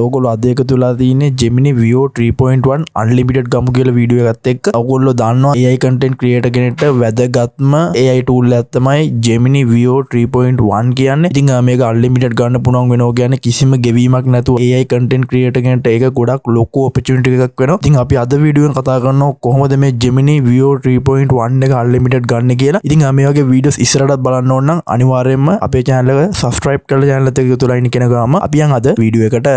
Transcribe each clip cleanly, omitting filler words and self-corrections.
ඔයගොල්ලෝ අද එකතු වෙලා තියෙන්නේ Gemini Veo 3.1 unlimited ගමු කියලා වීඩියෝ එකත් එක්ක. ඔයගොල්ලෝ දන්නවා AI content creator කෙනෙක්ට වැදගත්ම AI tool එකක් තමයි Gemini Veo 3.1 කියන්නේ. ඉතින් මේක unlimited ගන්න පුළුවන් වෙනවා කියන්නේ කිසිම ගෙවීමක් නැතුව AI content creator කෙනෙක්ට ඒක ගොඩක් ලොකු opportunity එකක් වෙනවා. ඉතින් අපි අද වීඩියෝ එකෙන් කතා කරනවා කොහොමද මේ Gemini Veo 3.1 එක unlimited ගන්න කියලා. ඉතින් මේ වගේ වීඩියෝස් ඉස්සරහටත් බලන්න ඕන නම් අනිවාර්යයෙන්ම අපේ channel එක subscribe කරලා channel එකත් එක්ක එකතු වෙලා ඉන්න කෙනා ගාම අපි යන් අද වීඩියෝ එකට.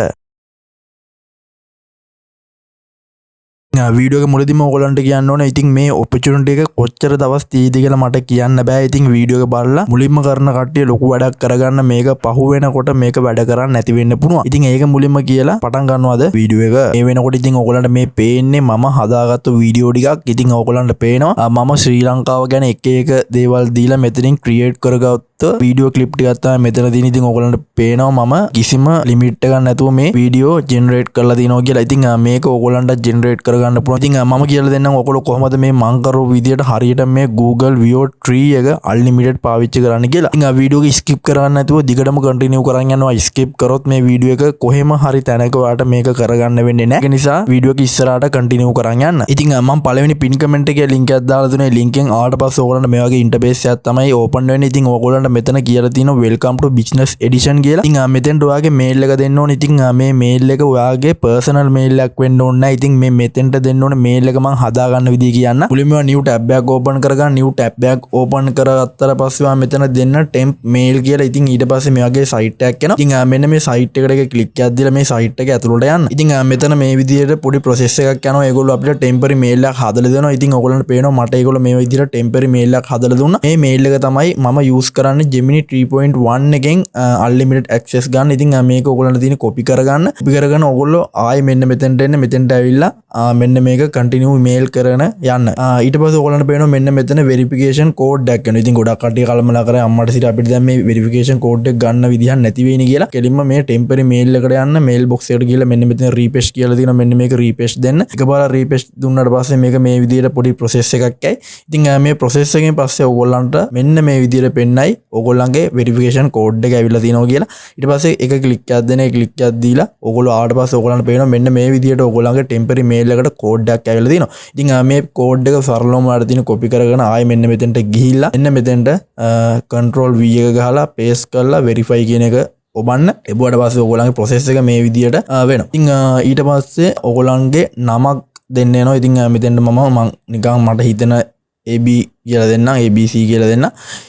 වීඩියෝ එක මුලදීම ඔයගොල්ලන්ට කියන්න ඕනේ, ඉතින් මේ ඔපචුනිටි එක කොච්චර දවස් තියෙයිද කියලා මට කියන්න බෑ. ඉතින් වීඩියෝ එක බලලා මුලින්ම කරන කට්ටිය ලොකු වැඩක් කරගන්න. මේක පහු වෙනකොට මේක වැඩ කරන්න නැති වෙන්න පුළුවන්. ඉතින් ඒක මුලින්ම කියලා පටන් ගන්නවාද වීඩියෝ එක. මේ වෙනකොට ඉතින් ඔයගොල්ලන්ට මේ පේන්නේ මම හදාගත්තු වීඩියෝ ටිකක්. ඉතින් ඔයගොල්ලන්ට පේනවා මම ශ්‍රී ලංකාව ගැන එක එක දේවල් දීලා මෙතනින් ක්‍රියේට් කරගත්ත වීඩියෝ ක්ලිප් ටිකක් තමයි මෙතන තියෙන්නේ. ඉතින් ඔයගොල්ලන්ට පේනවා මම කිසිම ලිමිට් එකක් නැතුව මේ වීඩියෝ ජෙනරේට් කරලා තිනවා කියලා. ඉතින් මේක ඔයගොල්ලන්ට ජෙනරේට් කරගන්න පුළුවන්. ඉතින් මම කියලා දෙන්නම් ඔයගොල්ලෝ කොහොමද මේ මං කරපු විදියට හරියට මේ Google Veo 3 එක අන්ලිමිටඩ් පාවිච්චි කරන්න කියලා. ඉතින් වීඩියෝ එක ස්කිප් කරන්න නැතුව දිගටම කන්ටිනියු කරන් යනවා. ස්කිප් කරොත් මේ වීඩියෝ එක කොහෙම හරි තැනක ඔයාලට මේක කරගන්න වෙන්නේ නැහැ. ඒක නිසා වීඩියෝ එක ඉස්සරහට කන්ටිනියු කරන් යන්න. ඉතින් මම පළවෙනි පින් කමෙන්ට් එකේ ලින්ක් එකක් දාලා දුන්නේ. ලින්ක් එකෙන් ආවට පස්සේ ඔයගොල්ලන්ට මේ වගේ ඉන්ටර්ෆේස් එකක් තමයි ඕපන් වෙන්නේ. ඉතින් ඔයගොල්ලන්ට මෙතන කියලා තියෙනවා "Welcome to business edition" කියලා. ඉතින් මෙතෙන්ට ඔයාගේ මේල් එක දෙන්න ඕනේ. ඉතින් මේ මේල් එක ඔයාගේ පර්සනල් මේල් එකක් වෙන්න ඕනේ නැහැ. ඉතින් මේ මෙතෙන්ට දෙන්න ඕනේ මේල් එක මං හදාගන්න විදිය කියන්න. මුලින්ම නිව් ටැබ් එකක් ඕපන් කරගන්න. නිව් ටැබ් එකක් ඕපන් කරගත්තට පස්සේ ඔයා මෙතන දෙන්න ටෙම්ප් මේල් කියලා. ඉතින් ඊට පස්සේ මේ වගේ සයිට් එකක් එනවා. ඉතින් මෙන්න මේ සයිට් එකට එක ක්ලික් එකක් දීලා මේ සයිට් එක ඇතුළට යන්න. ඉතින් මෙතන මේ විදියට පොඩි ප්‍රොසෙස් එකක් යනවා. ඒගොල්ලෝ අපිට ටෙම්පරරි මේල් එකක් හදලා දෙනවා. ඉතින් ඔයගොල්ලන්ට පේනවා මට ඒගොල්ලෝ මේ විදියට ටෙම්පරරි මේල් එකක් හදලා දුන්නා. මේ මේල් එක තමයි මම යූස් කරන්නේ Gemini 3.1 එකෙන් අන්ලිමිටඩ් ඇක්සස් ගන්න. ඉතින් මේක ඔයගොල්ලන්ට තියෙන කොපි කරගන්න. කොපි කරගෙන ඔයගොල්ලෝ ආයෙ මෙන්න මෙතෙන්ට එන්න. මෙතෙන්ට ඇවිල්ලා මෙන්න මේක කන්ටිනියු මේල් කරන යන්න. ඊට පස්සේ ඔයගොල්ලන්ට පේනවා මෙන්න මෙතන වෙරිෆිකේෂන් කෝඩ් එකක් එනවා. ඉතින් ගොඩක් කට්ටිය කල්පනා කරේ අම්මට සිට අපිට දැන් මේ වෙරිෆිකේෂන් කෝඩ් එක ගන්න විදිහක් නැති වෙයිනේ කියලා. කෙලින්ම මේ ටෙම්පරරි මේල් එකට යන්න. මේල් බොක්ස් එකට ගිහලා මෙන්න මෙතන රීෆ්‍රෙෂ් කියලා තියෙනවා. මෙන්න මේක රීෆ්‍රෙෂ් දෙන්න. එකපාර රීෆ්‍රෙෂ් දුන්නාට පස්සේ මේක මේ විදිහට පොඩි ප්‍රොසෙස් එකක් ඇයි. ඉතින් මේ ප්‍රොසෙස් එකෙන් පස්සේ ඔයගොල්ලන්ට මෙන්න මේ විදිහට පෙන්නයි ඔයගොල්ලන්ගේ වෙරිෆිකේෂන් කෝඩ් එක ඇවිල්ලා තියෙනවා කියලා. ඊට පස්සේ එක ක්ලික් එකක් දෙන, එක ක්ලික් එකක් දීලා ඔයගොල්ලෝ ආවට පස්සේ ඔයගොල්ලන්ට පේනවා මෙන්න මේ විදිහට ඔයගොල්ලන්ගේ ටෙම්පරරි මේල් එකට කෝඩ් එකක් ඇවිල්ලා තියෙනවා. ඉතින් මේ කෝඩ් එක සරලවම ඔයාලට තියෙන කොපි කරගෙන ආයෙ මෙන්න මෙතෙන්ට ගිහිල්ලා මෙන්න මෙතෙන්ට කන්ට්‍රෝල් V එක ගහලා පේස්ට් කරලා වෙරිෆයි කියන එක ඔබන්න. එබුවට පස්සේ ඔයගොල්ලන්ගේ ප්‍රොසෙස් එක මේ විදිහට වෙනවා. ඉතින් ඊට පස්සේ ඔයගොල්ලන්ගේ නමක් දෙන්න එනවා. ඉතින් මෙතෙන්ට මම නිකන් මට හිතෙන AB කියලා දෙන්නම්, ABC කියලා දෙන්න.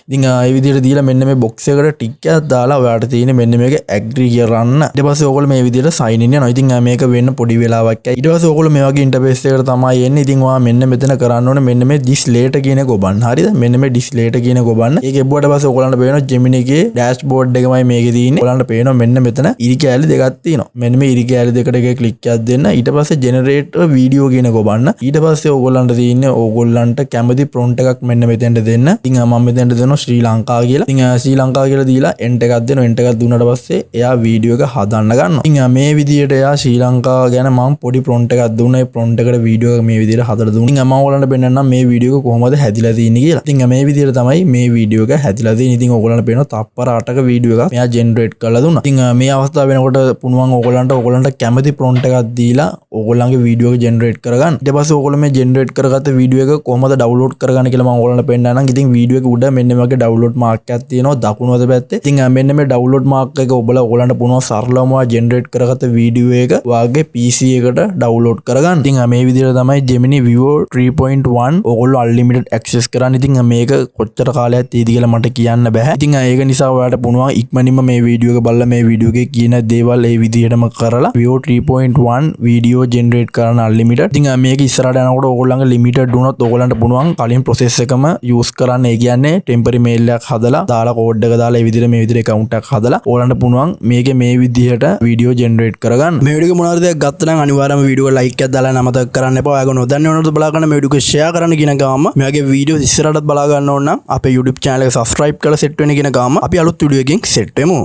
ඉතින් ඒ විදිහට දීලා මෙන්න මේ බොක්ස් එකට ටික් එකක් දාලා ඔයාලට තියෙන්නේ මෙන්න මේක ඇග්‍රී කරන්න. ඊට පස්සේ ඔයගොල්ලෝ මේ විදිහට සයින් ඉන් යනවා. ඉතින් මේක වෙන්න පොඩි වෙලාවක් යයි. ඊට පස්සේ ඔයගොල්ලෝ මේ වගේ ඉන්ටර්ෆේස් එකකට තමයි එන්නේ. ඉතින් ඔයා මෙන්න මෙතන කරන්න ඕනේ මෙන්න මේ this later කියන එක ඔබන්න. හරිද? මෙන්න මේ this later කියන එක ඔබන්න. ඒක එබ්බුවට පස්සේ ඔයගොල්ලන්ට පේනවා Gemini එකේ ඩෑෂ්බෝඩ් එකමයි මේකේ තියෙන්නේ. ඔයගොල්ලන්ට පේනවා මෙන්න මෙතන ඉරි කෑලි දෙකක් තියෙනවා. මෙන්න මේ ඉරි කෑලි දෙකට එක ක්ලික් එකක් දෙන්න. ඊට පස්සේ ජෙනරේට් වීඩියෝ කියන එක ඔබන්න. ඊට පස්සේ ඔයගොල්ලන්ට තියෙන්නේ ඔයගොල්ලන්ට කැමති ප්‍රොම්ප්ට් එකක් මෙන්න මෙතෙන්ට දෙන්න. ඉතින් මම මෙතෙන්ට දෙනවා ශ්‍රී ලංකා කියලා. ඉතින් ශ්‍රී ලංකා කියලා දීලා එන්ටර් එකක් දෙනවා. එන්ටර් එකක් දුන්නාට පස්සේ එයා වීඩියෝ එක හදන්න ගන්නවා. ඉතින් මේ විදියට එයා ශ්‍රී ලංකාව ගැන මම පොඩි ප්‍රොම්ප්ට් එකක් දුන්නා. ඒ ප්‍රොම්ප්ට් එකට වීඩියෝ එක මේ විදියට හදලා දුන්නා. ඉතින් මම ඔයගොල්ලන්ට පෙන්නන්නම් මේ වීඩියෝ එක කොහොමද හැදිලා තියෙන්නේ කියලා. ඉතින් මේ විදියට තමයි මේ වීඩියෝ එක හැදිලා තියෙන්නේ. ඉතින් ඔයගොල්ලන්ට පේනවා තප්පර 8ක වීඩියෝ එකක් මෙයා ජෙනරේට් කරලා දුන්නා. ඉතින් මේ අවස්ථාව වෙනකොට පුළුවන් ඔයගොල්ලන්ට ඔයගොල්ලන්ට කැමති ප්‍රොම්ප්ට් එකක් දීලා ඔයගොල්ලන්ගේ වීඩියෝ එක ජෙනරේට් කරගන්න. ඊට පස්සේ ඔයගොල්ලෝ මේ ජෙනරේට් කරගත්ත වීඩියෝ එක කොහොමද ඩවුන්ලෝඩ් කරගන්න කියලා මම ඔයගොල්ලන්ට පෙන්නන්නම්. ඉතින් වීඩියෝ එක උඩ මෙන්න මේ වගේ ඩවුන්ලෝඩ් මාක් එකක් තියෙනවා දකුණු අත පැත්තේ. ඉතින් මෙන්න මේ ඩවුන්ලෝඩ් මාක් එක ඔබලා ඔයගොල්ලන්ට පුළුවන් සරලවම ඔයා ජෙනරේට් කරගත්ත වීඩියෝ එක ඔයාගේ PC එකට ඩවුන්ලෝඩ් කරගන්න. ඉතින් මේ විදිහට තමයි Gemini Veo 3.1 ඔයගොල්ලෝ අන්ලිමිටඩ් ඇක්සස් කරන්න. ඉතින් මේක කොච්චර කාලයක් තියෙයිද කියලා මට කියන්න බෑ. ඉතින් ඒක නිසා ඔයාලට පුළුවන් ඉක්මනින්ම මේ වීඩියෝ එක බලලා මේ වීඩියෝ එකේ කියන දේවල් ඒ විදිහටම කරලා Veo 3.1 video generate කරන්න අන්ලිමිටඩ්. ඉතින් මේක ඉස්සරහට යනකොට ඔයගොල්ලන්ගේ ලිමිටඩ් වුණොත් ඔයගොල්ලන්ට පුළුවන් කලින් ප්‍රොසෙස් එකම යූස් කරන්න. ඒ කියන්නේ ටෙම්පරරි මේල් එකක් හදලා දාලා කෝඩ් එක දාලා ඒ විදිහට මේ විදිහට ඇකවුන්ට් එකක් හදලා ඔයාලන්ට පුළුවන් මේකේ මේ විදිහට වීඩියෝ ජෙනරේට් කරගන්න. මේ වීඩියෝ එක මොනවාරි දෙයක් ගත්තා නම් අනිවාර්යයෙන්ම වීඩියෝ එක ලයික් එකක් දාලා අමතක කරන්න එපා. ඔයාගේ නොදන්න වෙනකොට බලා ගන්න මේ වීඩියෝ එක ෂෙයා කරන්න කියන ගාම මේ වගේ වීඩියෝ ඉස්සරහටත් බලා ගන්න ඕන නම් අපේ YouTube channel එක subscribe කරලා සෙට් වෙන්න කියන ගාම අපි අලුත් වීඩියෝ එකකින් සෙට් වෙමු.